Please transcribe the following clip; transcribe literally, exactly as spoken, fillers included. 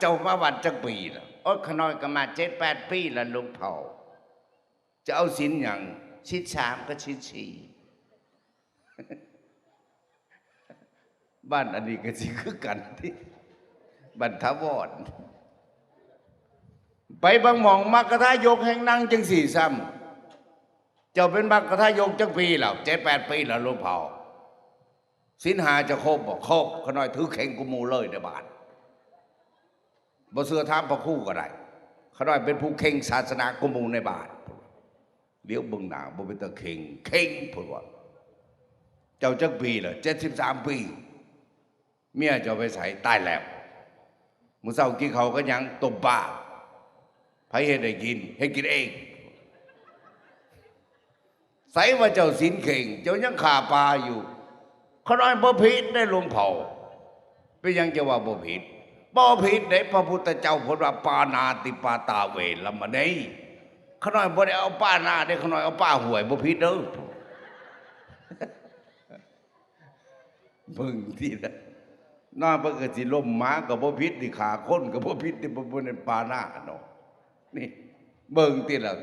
เจ้ามาวัดจักปีล่ะ? โอ๊ย ข้าน้อยก็มาเจ็ดแปดปีแล้วหลวงพ่อ จะเอาศีลหยัง? ศีลสามกับศีลสี่ บ้านอันนี้ก็สิคือกันติ บ้านถาวร ไปบางหม่องมรรคทายกแฮ่งนั่งจั่งซี้ซ้ำ เจ้าเป็นมรรคทายกจักปีแล้ว? เจ็ดแปดปีแล้วหลวงพ่อ ศีลห้าเจ้าครบบ่? ครบ ข้าน้อยถือเข่งกว่าหมู่เลยในบ้าน บ่เชื่อถามพระครูก็ได้ ข้าน้อยเป็นผู้เข่งศาสนากว่าหมู่ในบ้าน เหลียวเบิ่งหน้า บ่เป็นตาเข่ง เข่ง เพิ่นว่า เจ้าจักปีล่ะ? เจ็ดสิบสามปี เมียเจ้าไปไส? ตายแล้ว มื้อเช้ากินข้าวกับหยัง? ต้มปลา ไผเฮ็ดให้กิน? เฮ็ดกินเอง ไสว่าเจ้าศีลเข่ง เจ้ายังฆ่าปลาอยู่ ข้าน้อยบ่ผิดเด้หลวงพ่อ เป็นหยังเจ้าว่าบ่ผิด? บ่ผิดเด้ พระพุทธเจ้าเพิ่นว่า ปาณาติปาตาเวรมณี ข้าน้อยบ่ได้เอาปานาเด้ ข้าน้อยเอาปาห้วย บ่ผิดเด้อ เบิ่งติล่ะ น้อยเพิ่นก็สิล้มหมาก็บ่ผิดติ ฆ่าคนก็บ่ผิดติ บ่ บ่ได้ปานาเนาะ นี่ เบิ่งติล่ะ